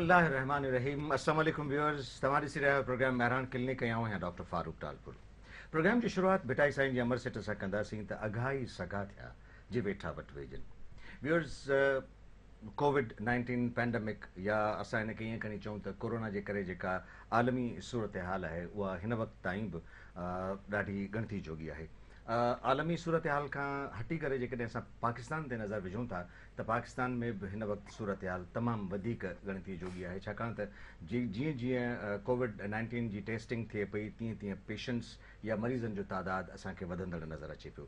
الله الرحمٰن الرحيم السلام عليڪم ويورز توهان ڏسي رهيا آهيو پروگرام مهراڻ ڪلينڪ ۽ آئون آهيان ڊاڪٽر فاروق ٽالپر پروگرام جي شروعات ڀٽائي سائين جي امر سٽ سان ڪنداسين ته اگها ئي سگها ٿيا جي ويٺا وٽ ويڄن ويورز ڪووڊ نائنٽين پينڊمڪ يا اسان ان کي ائين کڻي چئون ته ڪورونا جي ڪري جيڪا عالمي صورتحال آهي اها هن وقت تائين به ڏاڍي ڳڻتي جوڳي آهي عالمي صورتحال کان هٽي ڪري جيڪڏهن اسان پاڪستان تي نظر وجهون ٿا ته پاڪستان ۾ به هن وقت صورتحال تمام وڌيڪ ڳڻتي جوڳي آهي ڇاڪاڻ ته جيئن جيئن ڪووڊ نائنٽين جي ٽيسٽنگ ٿئي پئي تيئن تيئن پيشنٽس يا مريضن جو تعداد اسان کي وڌندڙ نظر اچي پيو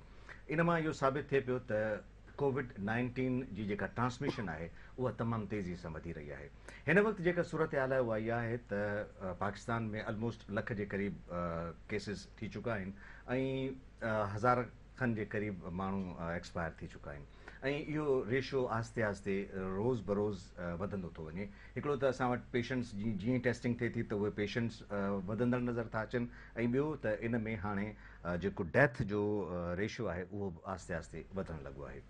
ان مان اهو ثابت ٿئي پيو ته ڪووڊ نائنٽين جي جيڪا ٽرانسميشن آهي اها تمام تيزي سان وڌي رهي آهي هن وقت جيڪا صورتحال آهي اها اها آهي ته پاڪستان ۾ الموسٽ لک جي قريب ڪيسز ٿي چڪا آهن ۽ هزار کن جي قريب ماڻهو ايڪسپائر ٿي چڪا آهن ۽ اهو ريشو آهستي آهستي روز بروز وڌندو ٿو وڃي هڪڙو ته اسان وٽ پيشنٽس جي جيئن ٽيسٽنگ ٿئي ٿي ته اهي پيشنٽس وڌندڙ نظر ٿا اچن ۽ ٻيو ته ان ۾ هاڻي جيڪو ڊيٿ جو ريشو آهي اهو به آهستي آهستي وڌڻ لڳو آهي.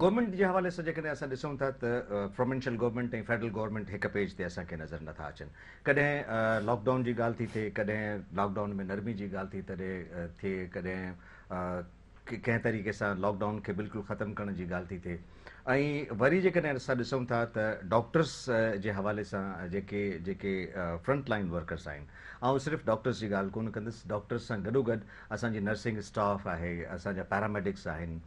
گورنمينٽ جي حوالي سان جيڪڏهن اسان ڏسون ٿا ته پروونشل گورنمينٽ ۽ فيڊرل گورنمينٽ هڪ پيج تي اسان کي نظر نٿا اچن. ڪڏهن لاڪ ڊائون جي ڳالهه ٿي ٿئي، ڪڏهن لاڪ ڊائون ۾ نرمي جي ڳالهه ٿي تڏهن ٿئي، ڪڏهن ڪنهن طريقي سان لاڪ ڊائون کي بلڪل ختم ڪرڻ جي ڳالهه ٿي ٿئي ۽ وري جيڪڏهن اسان ڏسون ٿا ته ڊاڪٽرس جي حوالي سان جيڪي جيڪي فرنٽ لائين ورڪرس آهن آئون صرف ڊاڪٽرس جي ڳالهه ڪونه ڪندس ڊاڪٽرس سان گڏوگڏ اسان جي نرسنگ اسٽاف آهي اسان جا پيراميڊڪس آهن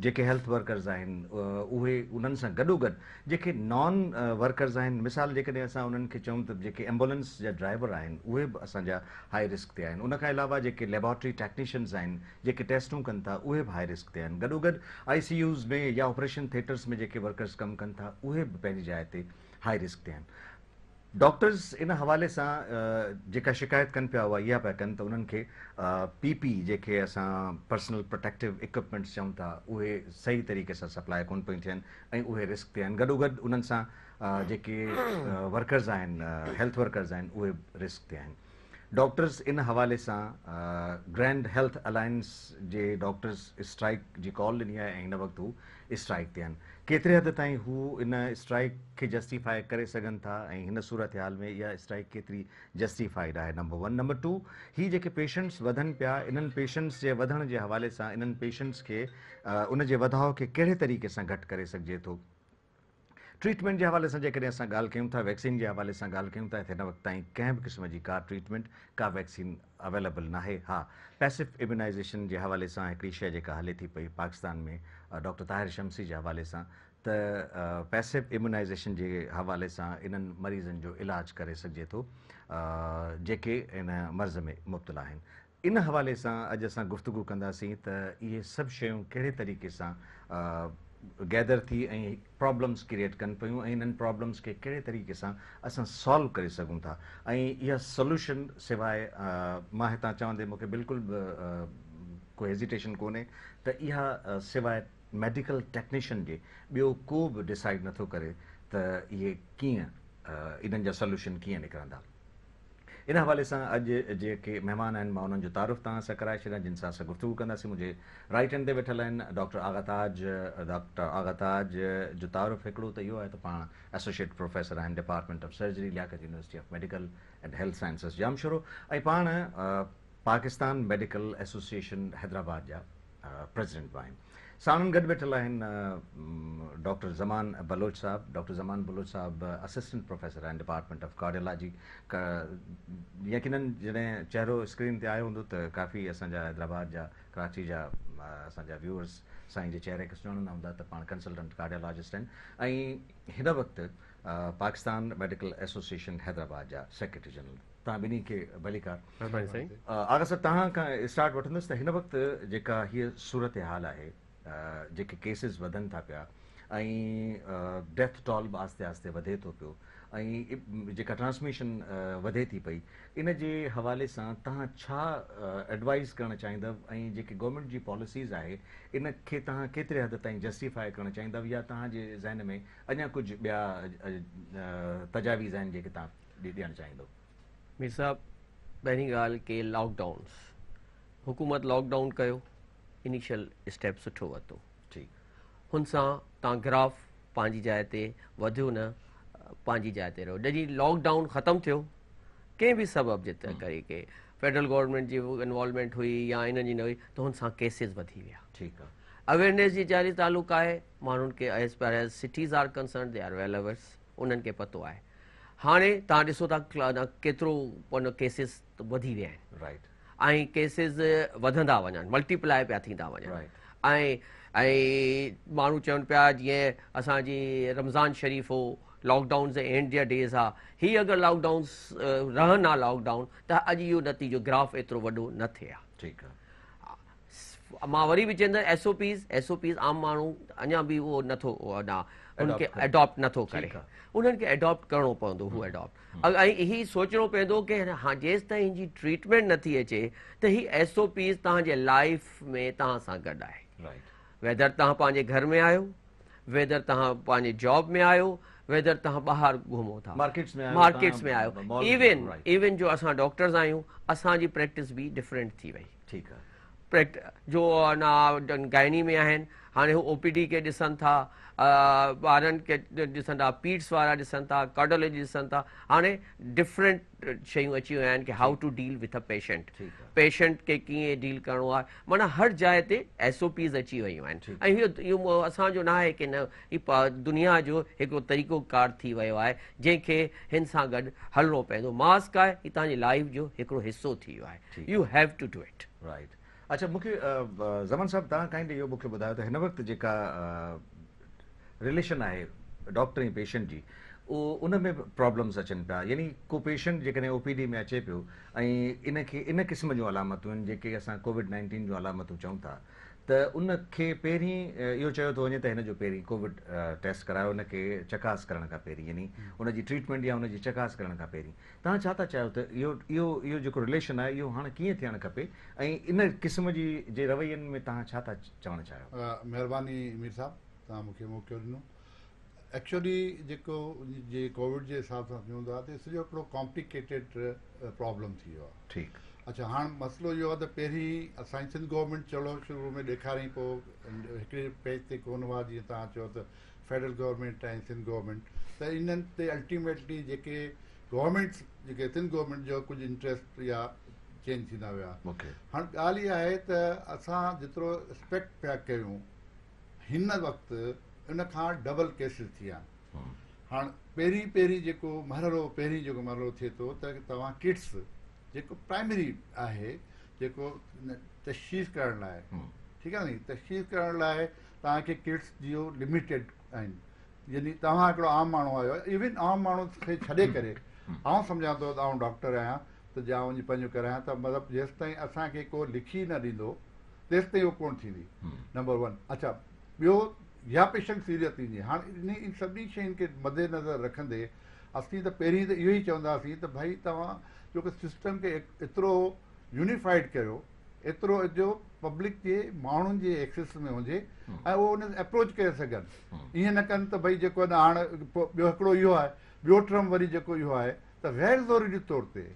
جيڪي هيلٿ ورڪرز آهن اهي انهن سان گڏوگڏ جيڪي نان ورڪرز آهن مثال جيڪڏهن اسان انهن کي چئون ته جيڪي ايمبولنس جا ڊرائيور آهن اهي به اسان جا هائي رسڪ تي آهن ان کان علاوه جيڪي ليبارٽري ٽيڪنيشنز آهن جيڪي ٽيسٽون ڪن ٿا اهي به هائي رسڪ تي آهن گڏوگڏ آئي سي يوز ۾ يا آپريشن ٿيٽرز ۾ جيڪي ورڪرز ڪم ڪن ٿا اهي به پنهنجي جاء تي هائي رسڪ تي آهن ڊاڪٽرز ان حوالي سان جيڪا شڪايت ڪن پيا اها اها پيا ڪن ته انهن کي پي پي اي جيڪي اسان پرسنل پروٽيڪٽو اڪوپمينٽس چئون ٿا اهي صحيح طريقي سان سپلاء ڪونه پيون ٿين ۽ اهي رسڪ تي آهن گڏوگڏ انهن سان جيڪي ورڪرز آهن هيلٿ ورڪرز آهن اهي رسڪ تي آهن ڊاڪٽرز ان حوالي سان گرينڊ هيلٿ الائنس جي ڊاڪٽرز اسٽرائيڪ جي ڪال ڏني آهي ۽ هن وقت هو اسٽرائيڪ تي آهن. ڪيتري حد تائين هو ان اسٽرائيڪ کي جسٽيفائي ڪري سگهن ٿا ۽ هن صورتحال ۾ اها اسٽرائيڪ ڪيتري جسٽيفائيڊ آهي نمبر ون. نمبر ٽو هي جيڪي پيشنٽس وڌن پيا انهن پيشنٽس جي وڌڻ جي حوالي سان انهن پيشنٽس کي ان جي وڌاء کي ڪهڙي طريقي سان گهٽ ڪري سگهجي ٿو. ٽريٽمينٽ جي حوالي سان جيڪڏهن اسان ڳالهه ڪيون ٿا ويڪسين جي حوالي سان ڳالهه ڪيون ٿا ته هن وقت تائين ڪنهن به قسم جي ڪا ٽريٽمينٽ ڪا ويڪسين اويليبل ناهي ها پيسف اميونائيزيشن جي حوالي سان هڪڙي شيء جيڪا هلي ٿي پئي پاڪستان ۾ ڊاڪٽر طاهر شمسي جي حوالي سان ته پيسف اميونائيزيشن جي حوالي سان انهن مريضن جو علاج ڪري سگهجي ٿو جيڪي ان مرض ۾ مبتلا آهن ان حوالي سان اڄ اسان گفتگو ڪنداسين ته اهي سڀ شيون ڪهڙي طريقي سان گيدر ٿي ۽ پرابلمس ڪريئيٽ ڪن پيون ۽ انهن پرابلمس کي ڪهڙي طريقي سان اسان سالو ڪري سگهون ٿا ۽ اها سوليوشن سواء مان هتان چوندي مون کي بلڪل به ڪو هيزيٽيشن ڪونهي ته اها سواء ميڊيڪل ٽيڪنيشن جي ٻيو ڪو به ڊسائيڊ نٿو ڪري ته اهي ڪيئن انهن جا سوليوشن ڪيئن نڪرندا. ان حوالي سان اڄ جيڪي مهمان آهن مان انهن جو تعارف توهان سان ڪرائي ڇڏيان جن سان اسان گفتگو ڪنداسين منهنجي رائيٽ هينڊ تي ويٺل آهن ڊاڪٽر آغا تاج ڊاڪٽر آغا تاج جو تعارف هڪڙو ته اهو آهي ته پاڻ ايسوشيٽ پروفيسر آهن department of surgery Liaquat university of medical and health sciences Jamshoro ۽ پاڻ پاڪستان ميڊيڪل ايسوسيئيشن حيدرآباد جا پريزيڊنٽ به آهن. ساڻن گڏ ويٺل آهن ڊاڪٽر زمان بلوچ صاحب. ڊاڪٽر زمان بلوچ صاحب اسسٽنٽ پروفيسر آهن ڊپارٽمينٽ آف ڪارڊيالاجي. يقينن جڏهن چهرو اسڪرين تي آيو هوندو ته ڪافي اسان جا حيدرآباد جا ڪراچي جا اسان جا ويورز سائين جي چهري کي سڃاڻندا هوندا ته پاڻ ڪنسلٽنٽ ڪارڊيالاجسٽ آهن ۽ هن وقت پاڪستان ميڊيڪل ايسوسيئيشن حيدرآباد جا سيڪريٽري جنرل. توهان ٻنهي کي ڀليڪار. مھرباني سائين. آغا صاحب توهان کان اسٽارٽ وٺندس ته هن وقت جيڪا هيء صورتحال آهي جيڪي ڪيسز وڌن ٿا پيا ۽ ڊيٿ ٽول به آهستي آهستي وڌي ٿو پيو ۽ جيڪا ٽرانسميشن وڌي ٿي پئي ان جي حوالي سان توهان ڇا ايڊوائز ڪرڻ چاهيندؤ ۽ جيڪي گورنمينٽ جي پاليسيز آهي ان کي توهان ڪيتري حد تائين جسٽيفائي ڪرڻ چاهيندؤ يا توهان جي ذهن ۾ اڃا ڪجهه ٻيا تجاويز آهن جيڪي توهان ڏيڻ چاهيندؤ؟ مير صاحب پهرين ڳالهه ڪي لاڪ ڊائونس حڪومت لاڪ ڊائون ڪيو انيشل اسٽيپ سٺو ورتو ٺيڪ هن سان تان گراف پنهنجي جاء تي وڌيو نه پنهنجي جاء تي رهيو. جڏهن لاڪ ڊائون ختم ٿيو ڪنهن به سبب جي ڪري ڪي فيڊرل گورنمينٽ جي انوالومينٽ هئي يا انهن جي نه هئي ته هن سان ڪيسز وڌي ويا. ٺيڪ آ. اويرنيس جي جاري تعلق آهي ماڻهن کي as far as cities are concerned they are well aware انهن کي پتو آهي. هاڻي توهان ڏسو ٿا ڪيترو ڪيسز وڌي ويا آهن. رائيٽ. ۽ ڪيسز وڌندا وڃن ملٽي پلائي پيا ٿيندا وڃن ۽ ۽ ماڻهو چون پيا جيئن اسان جي رمضان شريف هو لاڪ ڊائون جي اينڊ جا ڊيز ها هي اگر لاڪ ڊائونس رهن ها لاڪ ڊائون ته اڄ اهو نتيجو گراف ايترو وڏو نه ٿئي ها. ٺيڪ آ. مان وري به چوندس S O Ps S O Ps عام ماڻهو اڃا به اهو نٿو ان کي اڊاپٽ نٿو ڪري انهن کي اڊاپٽ ڪرڻو پوندو هو اڊاپٽ ۽ هي سوچڻو پوندو ڪي ها جيستائين هن جي ٽريٽمينٽ نٿي اچي ته هي ايس او پيز توهان جي لائف ۾ توهان سان گڏ آهي ويدر توهان پنهنجي گهر ۾ آهيو ويدر توهان پنهنجي جاب ۾ آهيو ويدر توهان ٻاهر گهمو ٿا مارڪيٽس ۾ آهيو ايون ايون جو اسان ڊاڪٽرز آهيون اسان جي پريڪٽس به ڊفرنٽ ٿي وئي. ٺيڪ آ. پريڪٽ جو نه گائني ۾ آهن هاڻي هو او پي ڊي کي ڏسن ٿا ٻارن کي ڏسن ٿا پيڊس وارا ڏسن ٿا ڪارڊيولاجي ڏسن ٿا هاڻي ڊفرنٽ شيون اچي ويون آهن ڪي how to deal with a patient patient کي ڪيئن ڊيل ڪرڻو آهي معنيٰ هر جاء تي ايس او پيز اچي ويون آهن ۽ اهو اسان جو نه آهي ڪي نه هي دنيا جو هڪڙو طريقو ڪار ٿي ويو آهي جنهن کي هن سان گڏ هلڻو پوندو ماسڪ آهي هي توهان جي لائيف جو هڪڙو حصو ٿي ويو آهي. You have to do it. Right اڇا مونکي زمان صاحب توهان ڪائنڊلي اهو مونکي ٻڌايو ته هن وقت جيڪا رليشن آهي ڊاڪٽر ۽ پيشنٽ جي اهو ان ۾ به پرابلمز اچن پيا يعني ڪو پيشنٽ جيڪڏهن او پي ڊي ۾ اچي پيو ۽ ان کي ان قسم جون علامتون آهن جيڪي اسان ڪووڊ نائنٽين جون علامتون چئون ٿا ته ان کي پهرين اهو چيو ٿو وڃي ته هن جو پهرين ڪووڊ ٽيسٽ ڪرايو ان کي چڪاس ڪرڻ کان پهرين يعني ان جي ٽريٽمينٽ يا ان جي چڪاس ڪرڻ کان پهرين توهان ڇا ٿا چاهيو ته اهو اهو اهو جيڪو رليشن آهي اهو هاڻ ڪيئن ٿيڻ کپي ۽ ان قسم جي جي روين ۾ توهان ڇا ٿا چوڻ چاهيو؟ مهرباني مير صاحب توهان مون کي موقعو ڏنو ايڪچولي جيڪو جي ڪووڊ جي حساب سان ٿيون ٿا ته سڄو هڪڙو ڪامپليڪيٽيڊ پرابلم ٿي ويو آهي. ٺيڪ. اڇا هاڻ مسئلو اهو آهي ته پهرين اسان جي سنڌ گورنمينٽ چلو شروع ۾ ڏيکاريائين پوء هڪڙي پيج تي ڪونه هئا جيئن توهان چيو ته فيڊرل گورنمينٽ ۽ سنڌ گورنمينٽ ته انهن تي الٽيميٽلي جيڪي گورنمينٽس جيڪي سنڌ گورنمينٽ جو ڪجهه انٽريسٽ يا چينج ٿيندا ويا هاڻ ڳالهه اها آهي ته اسان جيترو ايڪسپيڪٽ پيا ڪيون هن وقت ان کان ڊبل ڪيسز ٿي ويا آهن هاڻ پهرين پهرين جيڪو مرحلو پهرين جيڪو مرحلو ٿئي ٿو ته توهان ڪٽس جيڪو پرائمري آهي جيڪو تشخيص ڪرڻ لاء ٺيڪ آهي تشخيص ڪرڻ لاء توهان کي ڪٽس جيو لميٽيڊ آهن يعني توهان هڪڙو عام ماڻهو آهيو ايون عام ماڻهو کي ڇڏي ڪري آئون سمجهان ٿو ته آئون ڊاڪٽر آهيان ته جي آئون وڃي پنهنجو ڪرايان ته مطلب جيستائين اسان کي ڪو لکي نه ڏيندو تيستائين اهو ڪونه ٿيندي نمبر ون اڇا ٻيو يا پيشنٽ سيريس ٿيندي هاڻ انهي سڀني شين کي مد نظر رکندي اسين ته پهرين ته اهو ئي چونداسين ته ڀائي توهان جو سسٽم کي ايترو يونيفائيڊ ڪيو ايترو جو پبلڪ جي ماڻهن جي ايڪسيس ۾ هجي ۽ اهو ان اپروچ ڪري سگهن ائين نه ڪن ته ڀئي جيڪو نه هاڻ ٻيو هڪڙو اهو آهي ٻيو ٽرم وري جيڪو اهو آهي ته غير ضروري طور تي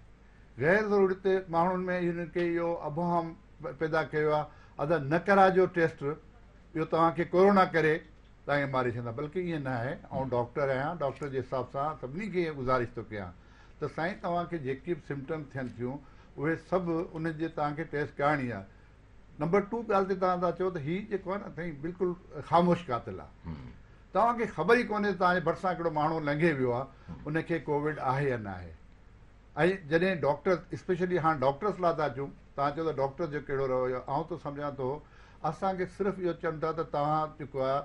غير ضروري تي ماڻهن ۾ هنن کي اهو ابهام پيدا ڪيو آهي ادا نه ڪراجو ٽيسٽ اهو توهان کي ڪورونا ڪري توهان کي ماري ڇڏندا بلڪه ائين نه آهي آئون ڊاڪٽر آهيان ڊاڪٽر جي حساب سان سڀني کي اها گذارش ٿو ڪيان ته سائين توهان کي جيڪي به سمپٽم ٿين ٿيون اهي سڀ ان جي توهان کي ٽيسٽ ڪرائڻي آهي نمبر ٽو ڳالهه تي توهان ٿا چئو ته هي جيڪو آهي نه سائين بلڪل خاموش قاتل آهي توهان کي خبر ئي ڪونهي ته توهان جي ڀرسان هڪڙو ماڻهو لنگهي ويو آهي ان کي ڪووڊ آهي يا نه آهي ۽ جڏهن ڊاڪٽر اسپيشلي هاڻ ڊاڪٽرس لاء ٿا اچون توهان چئو ته ڊاڪٽرس جو ڪهڙو رويو آئون ٿو سمجهان ٿو اسان کي صرف اهو چون ٿا ته توهان جيڪو آهي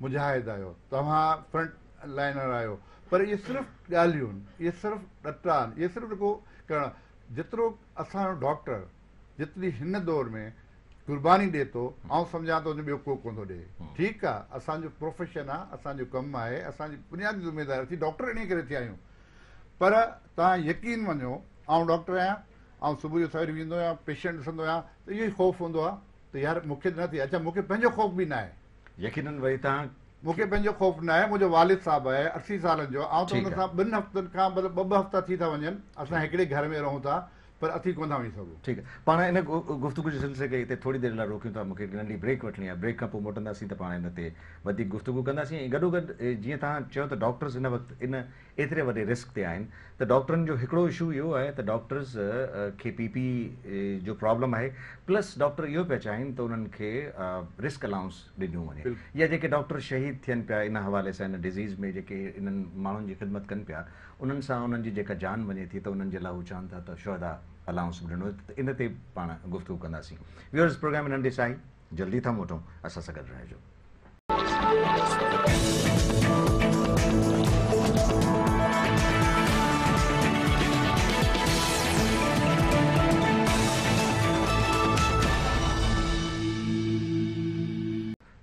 مجاهد آهيو، توهان فرنٽ لائنر آهيو، پر اهي صرف ڳالهيون آهن، اهي صرف ڏٽا آهن، اهي صرف رڳو ڪرڻ جيترو اسان جو ڊاڪٽر جيتري هن دور ۾ قرباني ڏئي ٿو، آئون سمجهان ٿو ان ٻيو ڪو ڪونه ٿو ڏئي. ٺيڪ آهي، اسان جو پروفيشن آهي، اسان جو ڪم آهي، اسان جي بنيادي ذميواري اسين ڊاڪٽر انهيء ڪري ٿيا آهيون، پر توهان يقين مڃو آئون ڊاڪٽر آهيان، آئون صبح جو سوير ويندو آهيان، پيشنٽ ڏسندو آهيان ته اهو ئي خوف هوندو آهي ته يار مون کي ته نه ٿئي، اڇا مون کي پنهنجو خوف به ناهي. يقينن وري توهان مون کي پنهنجو خوف ناهي، منهنجو والد صاحب آهي 80 سالن جو، آئون ته ان سان ٻن هفتن کان مطلب ٻه ٻه هفتا ٿي ٿا وڃن، اسان هڪڙي گهر ۾ رهون ٿا، پر اٿي ڪونه ٿا وڃي سگهو. ٺيڪ آهي پاڻ ان گفتگو جي سلسلي کي هتي ٿوري دير لاء روڪيون ٿا مون کي هڪ ننڍي بريڪ وٺڻي آهي بريڪ کان پوء موٽنداسين ته پاڻ ان تي وڌيڪ گفتگو ڪنداسين ۽ گڏوگڏ جيئن توهان چيو ته ڊاڪٽرز هن وقت ان ايتري وڏي رسڪ تي آهن ته ڊاڪٽرن جو هڪڙو اشو اهو آهي ته ڊاڪٽرز کي پي پي اي جو پرابلم آهي پلس ڊاڪٽر اهو پيا چاهين ته انهن کي رسڪ الائونس ڏنو وڃي يا جيڪي ڊاڪٽر شهيد ٿين پيا ان حوالي سان ان ڊزيز ۾ جيڪي انهن ماڻهن جي خدمت ڪن پيا انهن سان انهن جي جيڪا جان وڃي ٿي ته انهن جي لاء هو چون ٿا ته شهدا الائونس به ڏنو ته ان تي پاڻ گفتگو ڪنداسين. ويورز پروگرام ۾ ننڍي ساهي جلدي ٿا موٽون اسان سان گڏ رهجو.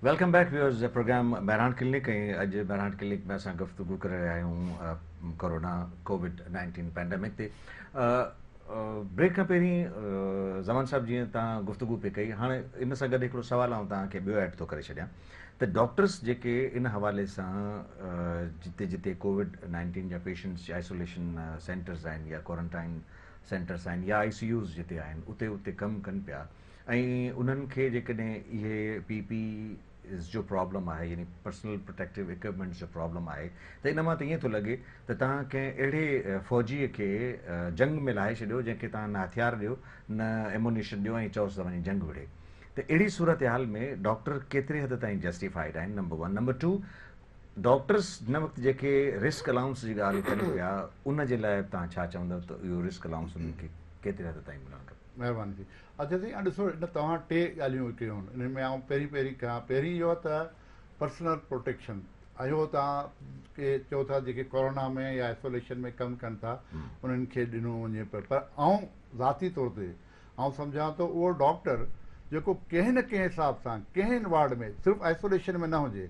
Welcome back viewers programme Mehran clinic ۽ اڄ مهراڻ ڪلينڪ ۾ اسان گفتگو ڪري رهيا آهيون ڪورونا ڪووڊ 19 پينڊمڪ تي بريڪ کان پهرين زمان صاحب جيئن توهان گفتگو پئي ڪئي هاڻي ان سان گڏ هڪڙو سوال آئون توهان کي ٻيو ايڊ ٿو ڪري ڇڏيان ته ڊاڪٽرس جيڪي ان حوالي سان جتي جتي ڪووڊ 19 جا پيشنٽس آئسوليشن سينٽرز آهن يا ڪورنٽائن سينٽرز آهن يا آئي سي يوز جتي آهن اتي اتي ڪم ڪن پيا ۽ انهن کي جيڪڏهن اهي پي پي ايز جو پرابلم آهي يعني پرسنل پروٽيڪٽو اڪوپمينٽس جو پرابلم آهي ته ان مان ته ائين ٿو لڳي ته توهان ڪنهن اهڙي فوجي کي جنگ ۾ لاهي ڇڏيو جنهن کي توهان نه هٿيار ڏيو نه ايمونيشن ڏيو ۽ چئوس ته وڃي جنگ وڙهي ته اهڙي صورتحال ۾ ڊاڪٽر ڪيتري حد تائين جسٽيفائيڊ آهن number one number two doctors هن وقت جيڪي رسڪ الائونس جي ڳالهه ڪن پيا ان جي لاء توهان ڇا چوندؤ ته اهو رسڪ الائونس انهن کي ڪيتري حد تائين ملڻ کپي؟ مهرباني ٿي. اچا سائين هاڻ ڏسو ان توهان ٽي ڳالهيون ڪيون آهن انهن ۾ آئون پهرين پهرين ڪيان پهرين اهو ته پرسنل پروٽيڪشن اهو توهان کي چئو ٿا جيڪي ڪورونا ۾ يا آئسوليشن ۾ ڪم ڪن ٿا انهن کي ڏنو وڃي پر پر آئون ذاتي طور تي آئون سمجهان ٿو اهو ڊاڪٽر جيڪو ڪنهن نه ڪنهن حساب سان ڪنهن وارڊ ۾ صرف آئسوليشن ۾ نه هجي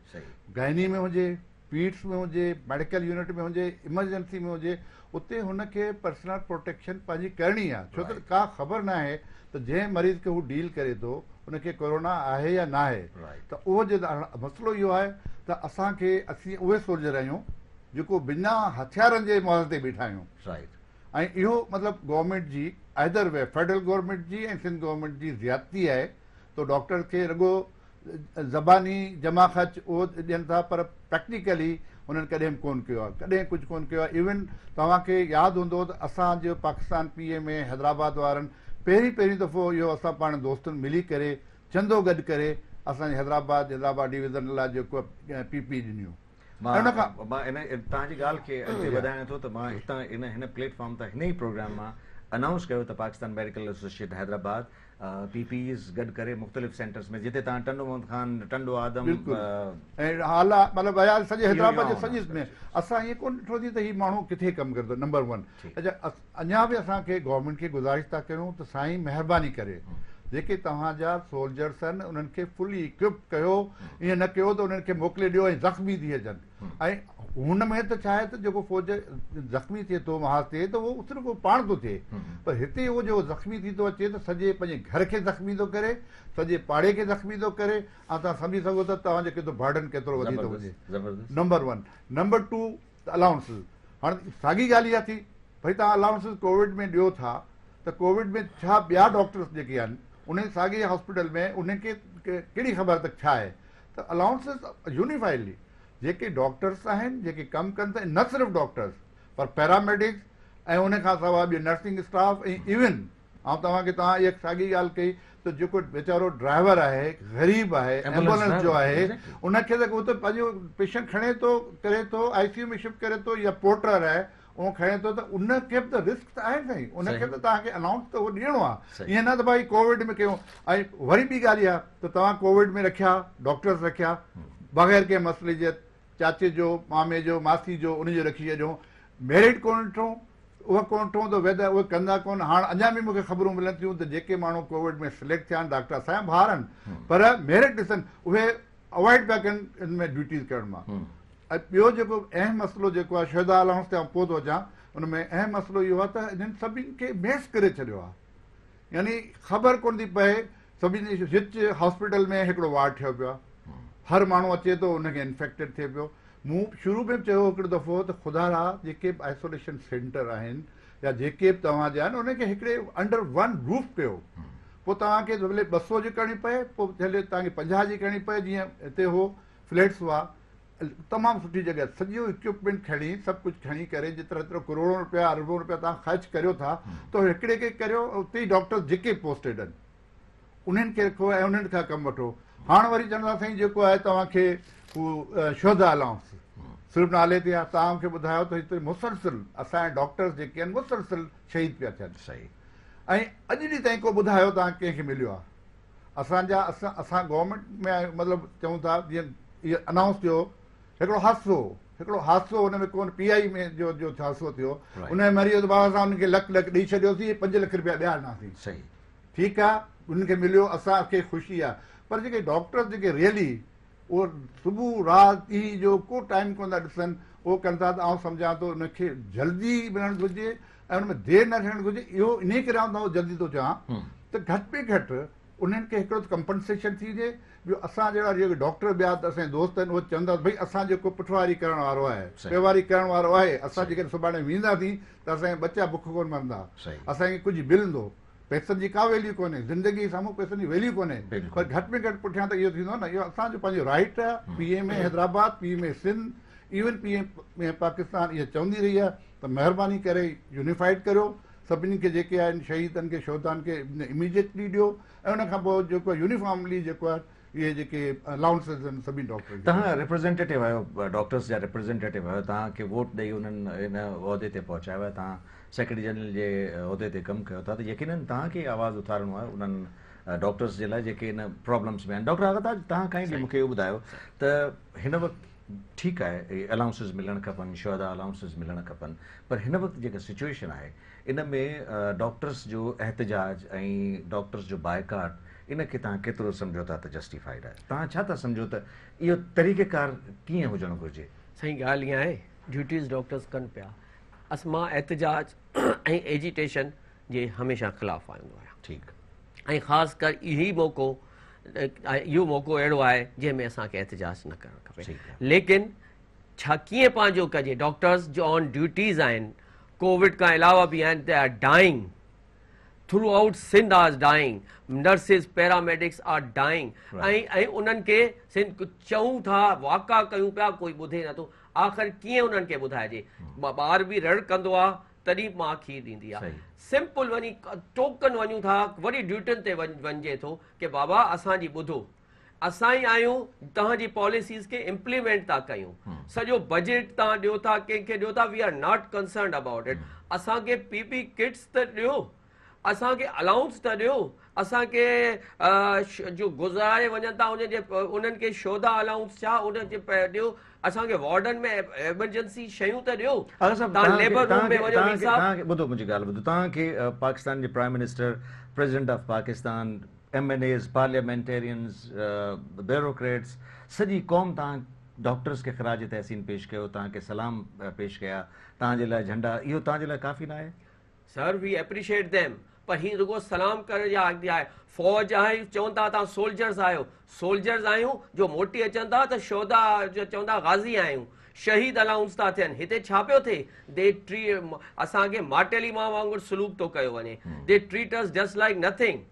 گائني ۾ هجي پيڊس ۾ هجي، ميڊيڪل يونٽ ۾ هجي، ايمرجنسي ۾ هجي، اتي هن کي پرسنل پروٽيڪشن پنهنجي ڪرڻي آهي ڇو ته ڪا خبر ناهي ته جنهن مريض کي هو ڊيل ڪري ٿو ان کي ڪورونا آهي يا ناهي ته اهو جي مسئلو اهو آهي ته اسان کي اسين اهي سولجر آهيون جيڪو بنا هٿيارن جي محاذ تي بيٺا آهيون ۽ اهو مطلب گورنمينٽ جي آئدر وي فيڊرل گورنمينٽ جي ۽ سنڌ گورنمينٽ جي زيادتي آهي ته ڊاڪٽر کي رڳو زباني جمع خرچ اهو ڏين ٿا پر پريڪٽيڪلي انهن ڪڏهن به ڪونه ڪيو آهي ڪڏهن ڪجهه ڪونه ڪيو آهي ايون توهان کي ياد هوندو ته اسان جو Pakistan P M A Hyderabad وارن پهرين پهرين دفعو اهو اسان پاڻ دوستن ملي ڪري چندو گڏ ڪري اسان جي حيدرآباد حيدرآباد ڊويزن لاء جيڪو پي پي ڏنيون مان مان ان توهان جي ڳالهه کي اڳتي وڌايان ٿو ته مان هتان ان هن پليٽ فارم تان هن ئي پروگرام مان انائونس ڪيو ته Pakistan medical association Hyderabad P Ps گڏ ڪري مختلف سينٽرز ۾ جتي توهان ٽنڊو محمد خان ٽنڊو آدم بلڪل ۽ هالا مطلب ويا سڄي حيدرآباد جي سڄي ۾ اسان ائين ڪونه ڏٺوسين ته هي ماڻهو ڪٿي ڪم ڪري ٿو نمبر ون اڇا اڃا به اسان کي گورنمينٽ کي گذارش ٿا ڪيون ته سائين مهرباني ڪري جيڪي توهان جا سولجرس آهن انهن کي فلي اڪوپ ڪيو ائين نه ڪيو ته انهن کي موڪلي ڏيو ۽ زخمي ٿي اچن ۽ هن ۾ ته ڇا آهي ته جيڪو فوج زخمي ٿئي ٿو محاذ تي ته اهو صرف اهو پاڻ ٿو ٿئي پر هتي اهو جيڪو زخمي ٿي ٿو اچي ته سڄي پنهنجي گهر کي زخمي ٿو ڪري سڄي پاڙي کي زخمي ٿو ڪري ۽ توهان سمجهي سگهو ٿا توهان جو ڪيترو برڊن ڪيترو وڌي ٿو وڃي نمبر ون نمبر ٽو ته الائونسز هاڻ ساڳي ڳالهه اها ٿي ڀئي توهان الائونسز ڪووڊ ۾ ڏيو ٿا ته ڪووڊ ۾ ڇا ٻيا ڊاڪٽرس جيڪي آهن انهي ساڳي هاسپيٽل ۾ انهن کي ڪهڙي خبر ته ڇا آهي ته الائونسز يونيفائيڊلي جيڪي ڊاڪٽرس آهن جيڪي ڪم ڪن ٿا نه صرف ڊاڪٽرس پر پيراميڊڪس ۽ ان کان سواء ٻيو نرسنگ اسٽاف ۽ ايون آئون توهان کي توهان اها ساڳي ڳالهه ڪئي ته جيڪو ويچارو ڊرائيور آهي غريب آهي ايمبولنس جو آهي ان کي ته هو ته پنهنجو پيشنٽ کڻي ٿو ڪري ٿو آء سي يو ۾ شفٽ ڪري ٿو يا پورٽر آهي اهو کڻي ٿو ته ان کي به ته رسڪ ته آهي سائين ان کي ته توهان کي الائونس ته اهو ڏيڻو آهي ائين نه ته ڀائي ڪووڊ ۾ ڪيون ۽ وري ٻي ڳالهه اها ته توهان ڪووڊ ۾ رکيا ڊاڪٽرس رکيا بغير ڪنهن مسئلي جي چاچي جو مامي جو ماسي جو ان جو رکي ڇڏيو ميرٽ ڪونه ڏٺو اهو ڪونه ڏٺو ته ويدر اهي ڪندا ڪونه هاڻ اڃا به مون کي خبرون ملن ٿيون ته جيڪي ماڻهو ڪووڊ ۾ سليڪٽ ٿيا آهن ڊاڪٽر اسان جا ڀائر آهن پر ميرٽ ڏسن اهي اوائڊ پيا ڪن ان ۾ ڊيوٽيز ڪرڻ مان ۽ ٻيو جيڪو اهم مسئلو جيڪو آهي شهدا الائونس تي آئون پوء ٿو اچان ان ۾ اهم مسئلو اهو آهي ته انهن سڀني کي ميس ڪري ڇڏيو آهي يعني خبر ڪونه ٿي پئي سڀني هچ هاسپيٽل ۾ هڪڙو وارڊ ٺهيو پيو آهي هر ماڻهو اچي ٿو ان کي انفيڪٽيڊ ٿئي پيو مون شروع ۾ به چيو هڪڙو دفعو ته خدا را جيڪي به آئسوليشن سينٽر آهن يا جيڪي به توهان جا آهن انهن کي هڪڙي انڊر ون روف ڪيو پوء توهان کي ڀلي 200 جي ڪرڻي پئي پوء ڀلي توهان کي 50 جي ڪرڻي پئي جيئن هتي هو فليٽس هئا تمام سٺي جڳهه سڄو اڪوپمينٽ کڻي سڀ ڪجهه کڻي ڪري جيترا جيترا ڪروڙون روپيا اربون روپيا توهان خرچ ڪريو ٿا ته هڪڙي کي ڪريو اتي ئي ڊاڪٽرس جيڪي پوسٽيڊ آهن انهن کي رکو ۽ انهن کان ڪم وٺو. هاڻ وري چوندا سائين جيڪو آهي توهان کي هو شهدا الائونس صرف نالي تي آهي. توهان مون کي ٻڌايو ته هتي مسلسل اسان جا ڊاڪٽرس جيڪي آهن مسلسل شهيد پيا ٿين صحيح ۽ اڄ ڏينهن تائين ڪو ٻڌايو توهان ڪنهن کي مليو آهي اسان جا اسان اسان گورنمينٽ ۾ آهيون مطلب چئون ٿا جيئن اهو انائونس ٿيو هڪڙو حادثو هڪڙو حادثو ان ۾ ڪون پي آئي ۾ جو جو حادثو ٿيو ان ۾ مري ويو ته بابا اسان انهن کي لک لک ڏئي ڇڏيوسين 5 لک روپيا ٻيا ڏناسين صحيح ٺيڪ آ انهن کي مليو اسان کي خوشي آ پر جيڪي ڊاڪٽرس جيڪي ريئلي اهو صبح رات ڏينهن جو ڪو ٽائيم ڪونه ٿا ڏسن اهو ڪن ٿا ته آئون سمجهان ٿو ان کي جلدي ملڻ گهرجي ۽ ان ۾ دير نه ٿيڻ گهرجي اهو انهي ڪري آئون توهان جلدي ٿو چوان ته گهٽ ۾ گهٽ انهن کي هڪڙو ته ڪمپنسيشن ٿي وڃي ٻيو اسان جهڙا جيڪي ڊاڪٽر ٻيا ته اسان جا دوست آهن اهي چون ٿا ڀئي اسان جيڪو پٺواري ڪرڻ وارو آهي پيواري ڪرڻ وارو آهي اسان جيڪڏهن سڀاڻي وينداسين ته اسان جا ٻچا بک ڪونه مرندا اسان کي ڪجهه ملندو پئسن جي ڪا ويليو ڪونهي، زندگي جي سامهون پئسن جي ويليو ڪونهي، پر گهٽ ۾ گهٽ پٺيان ته اهو ٿيندو نه، اهو اسان جو پنهنجو رائيٽ آهي، P M A Hyderabad, P M A Sindh, even P M A Pakistan اها چوندي رهي آهي ته مهرباني ڪري يونيفائيڊ ڪريو، سڀني کي جيڪي آهن شهيدن کي شهدائن کي اميڊيٽلي ڏيو ۽ ان کان پوء جيڪو يونيفارملي جيڪو آهي اهي جيڪي الائونسز آهن سڀني ڊاڪٽرن کي. توهان ريپريزينٽيٽو آهيو، ڊاڪٽرس جا ريپريزينٽيٽو آهيو، توهان کي ووٽ ڏئي انهن ان عهدي تي پهچايو آهي، توهان سيڪريٽري جنرل جي عهدي تي ڪم ڪيو ٿا ته يقينن توهان کي آواز اٿارڻو آهي انهن ڊاڪٽرس جي لاء جيڪي ان پرابلمس ۾ آهن. ڊاڪٽر آغا تاج توهان ڪائنڊلي مون کي اهو ٻڌايو ته هن وقت ٺيڪ آهي الائونسز ملڻ کپن، شهداء الائونسز ملڻ کپن پر هن وقت جيڪا سچوئيشن آهي ان ۾ ڊاڪٽرس جو احتجاج ۽ ڊاڪٽرس جو بائيڪاٽ ان کي توهان ڪيترو سمجهو ٿا ته جسٽيفائيڊ آهي؟ توهان ڇا ٿا سمجهو ته اهو طريقيڪار ڪيئن هجڻ گهرجي؟ سائين ڳالهه ائين آهي ڊيوٽيز ڊاڪٽرس ڪن پيا اس مان احتجاج ۽ ايجيٽيشن جي هميشه خلاف آيندو آهيان ٺيڪ ۽ خاص ڪر اهي موقعو اهو موقعو اهڙو آهي جنهن ۾ اسان کي احتجاج نه ڪرڻ کپي ليڪن ڇا ڪيئن پنهنجو ڪجي ڊاڪٽرس جو آن ڊيوٽيز آهن ڪووڊ کان علاوه به آهن they are dying throughout Sindh are dying nurses paramedics are dying ۽ ۽ انهن کي سنڌ چئون ٿا واڪا ڪيون پيا ڪوئي ٻڌي نٿو آخر ڪيئن انهن کي ٻڌائجي ٻار به رڙ ڪندو آ تڏهن ماء کير ڏيندي آ سمپل وڃي ٽوڪن وڃون ٿا وري ڊيوٽين تي وڃجي ٿو ڪي بابا اسان جي ٻڌو اسان ئي آهيون توهان جي پاليسيز کي امپليمينٽ ٿا ڪيون سڄو بجيٽ توهان ڏيو ٿا ڪنهن کي ڏيو ٿا we are not concerned about it اسان کي پي پي ڪٽس ته ڏيو اسان کي الائونس ته ڏيو اسان کي جو گذاري وڃن ٿا انهن جي انهن کي شودا الائونس ڇا ان جي ڏيو اسان کي وارڊن ۾ ايمرجنسي شيون ته ڏيو توهان ليبر روم ۾ وڃو مير صاحب ٻڌو منهنجي ڳالهه ٻڌو توهان کي پاڪستان جي prime minister president of Pakistan M N As, parliamentarians, bureaucrats, سڄي قوم توهان ڊاڪٽرز کي خراج تحسين پيش ڪيو، توهان کي سلام پيش ڪيا، توهان جي لاء جهنڊا، اهو توهان جي لاء ڪافي ناهي؟ سر وي اپريشيٽ ديم پر هي رڳو سلام ڪرڻ جي آهي فوج آهي چون ٿا توهان سولجرز آهيو سولجرز آهيون جو موٽي اچن ٿا ته شهدا چون ٿا غازي آهيون شهيد الائونس ٿا ٿين هتي ڇا پيو ٿئي the ٽري اسان کي ماٽيلي ماء وانگر سلوڪ ٿو ڪيو وڃي they treat us just like nothing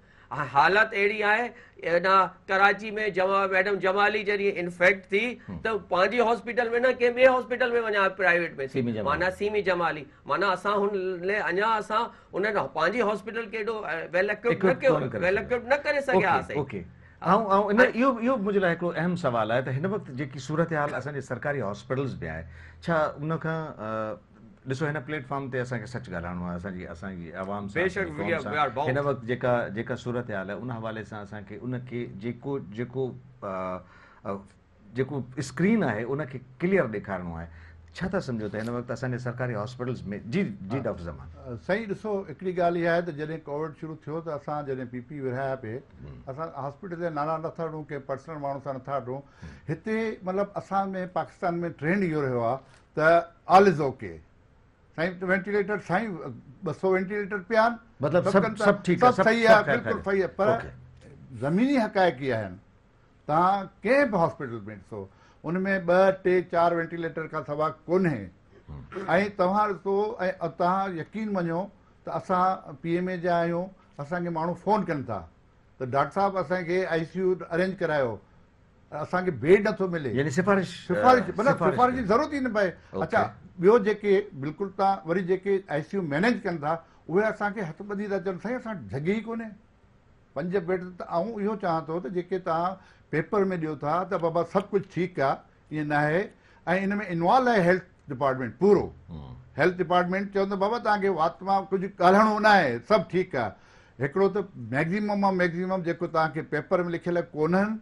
حالت اهڙي آهي ايڏا ڪراچي ۾ جما ميڊم جمالي جڏهن انفيڪٽ ٿي ته پنهنجي هاسپيٽل ۾ نه ڪنهن ٻئي هاسپيٽل ۾ وڃان پرائيويٽ ۾ معنيٰ سيمي جمالي معنيٰ اسان هن لاء اڃا اسان ان پنهنجي هاسپيٽل کي ايڏو ويل اڪوپڊ نه ڪيو ويل اڪوپڊ نه ڪري سگهيا هئاسين. اوڪي آئون آئون ان اهو اهو منهنجي لاء هڪڙو اهم سوال آهي ته هن وقت جيڪي صورتحال اسان جي سرڪاري هاسپيٽلز ۾ آهي ڇا ان کان ڏسو هن پليٽ فارم تي اسان کي سچ ڳالهائڻو آهي اسان جي اسان جي عوام سان اسان جي قوم سان هن وقت جيڪا جيڪا صورتحال آهي ان حوالي سان اسان کي ان کي جيڪو جيڪو جيڪو اسڪرين آهي ان کي ڪليئر ڏيکارڻو آهي ڇا ٿا سمجهو ته هن وقت اسان جي سرڪاري هاسپيٽلز ۾ جي جي ڊاڪٽر زمان. سائين ڏسو هڪڙي ڳالهه اها آهي ته جڏهن ڪووڊ شروع ٿيو ته اسان جڏهن پي پي ورهايا پي اسان هاسپيٽل جا نالا نٿا وٺون ڪنهن پرسنل ماڻهو سان نٿا وٺون هتي مطلب اسان ۾ پاڪستان ۾ ٽرينڊ اهو رهيو آهي ته آل از اوڪي سائين وينٽيليٽر سائين 200 وينٽيليٽر پيا آهن مطلب سڀ سڀ ٺيڪ آهي سڀ صحيح آهي بلڪل صحيح آهي پر زميني حقائق اهي آهن توهان ڪنهن به هاسپيٽل ۾ ڏسو ان ۾ 2 3 4 وينٽيليٽر کان سوا ڪونهي ۽ توهان ڏسو ۽ توهان يقين مڃو ته اسان پي ايم اي جا آهيون اسان کي ماڻهو فون ڪن ٿا ته ڊاڪٽر صاحب اسان کي آئي سي يو ارينج ڪرايو اسان کي بيڊ نٿو ملي. يعني سفارش سفارش مطلب سفارش جي ضرورت ئي نه پئي. اڇا ٻيو جيڪي بلڪل تان وري جيڪي آئي سي يو مينيج ڪن ٿا اهي اسان کي هٿ ٻڌي ٿا چون سائين اسان وٽ جڳهه ئي ڪونهي 5 بيڊ ته آئون اهو چاهان ٿو ته جيڪي توهان پيپر ۾ ڏيو ٿا ته بابا سڀ ڪجهه ٺيڪ آ ائين ناهي ۽ ان ۾ انوالو آهي هيلٿ ڊپارٽمينٽ پورو هيلٿ ڊپارٽمينٽ چوندو بابا توهان کي وات مان ڪجهه ڳالهائڻو ناهي سڀ ٺيڪ آ هڪڙو ته ميگزيمم مان ميگزيمم جيڪو توهان کي پيپر ۾ لکيل ڪونهن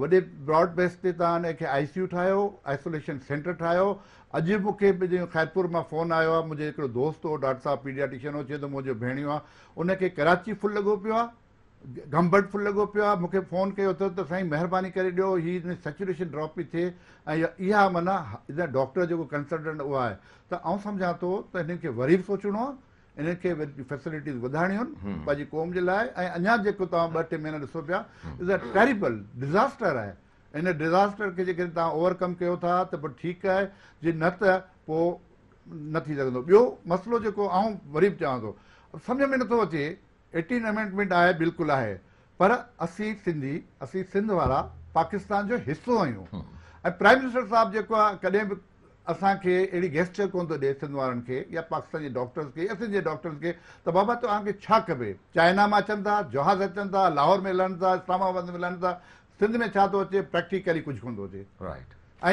وڏي براڊ بيس تي توهان ان کي آئي سي يو ٺاهيو آئسوليشن سينٽر ٺاهيو اڄ به مون کي خيرپور مان فون آيو آهي منهنجو هڪڙو دوست هو ڊاڪٽر صاحب پيڊياٽيشن هو چئي ٿو منهنجو ڀيڻيو آهي ان کي ڪراچي فل لڳو پيو آهي گمبٽ فل لڳو پيو آهي مون کي فون ڪيو اٿس ته سائين مهرباني ڪري ڏيو هي سيچوريشن ڊراپ پئي ٿئي ۽ اها معنيٰ ڊاڪٽر جيڪو ڪنسلٽنٽ اهو آهي ته آئون سمجهان ٿو ته هنن کي وري به سوچڻو آهي انهن کي فيسلٽيز وڌائڻيون آهن پنهنجي قوم جي لاء ۽ اڃا جيڪو توهان ٻه ٽي مهينا ڏسو پيا از ا ٽيريبل ڊزاسٽر آهي ان ڊزاسٽر کي جيڪڏهن توهان اوور ڪم ڪيو ٿا ته پوء ٺيڪ آهي جي نه ته پوء نه ٿي سگهندو ٻيو مسئلو جيڪو آئون وري به چوان ٿو سمجهه ۾ نٿو اچي ايٽين امينڊمينٽ آهي بلڪل آهي پر اسين سنڌي اسين سنڌ وارا پاڪستان جو حصو آهيون ۽ پرائم منسٽر صاحب جيڪو آهي ڪڏهن به اسان کي اهڙي گيسچر ڪونه ٿو ڏئي سنڌ وارن کي يا پاڪستان جي ڊاڪٽرز کي يا سنڌ جي ڊاڪٽرز کي ته بابا توهان کي ڇا کپي چائنا مان اچن ٿا جهاز اچن ٿا لاهور ۾ لهن ٿا اسلام آباد ۾ لهن ٿا سنڌ ۾ ڇا ٿو اچي پريڪٽيڪلي ڪجهه ڪونه ٿو اچي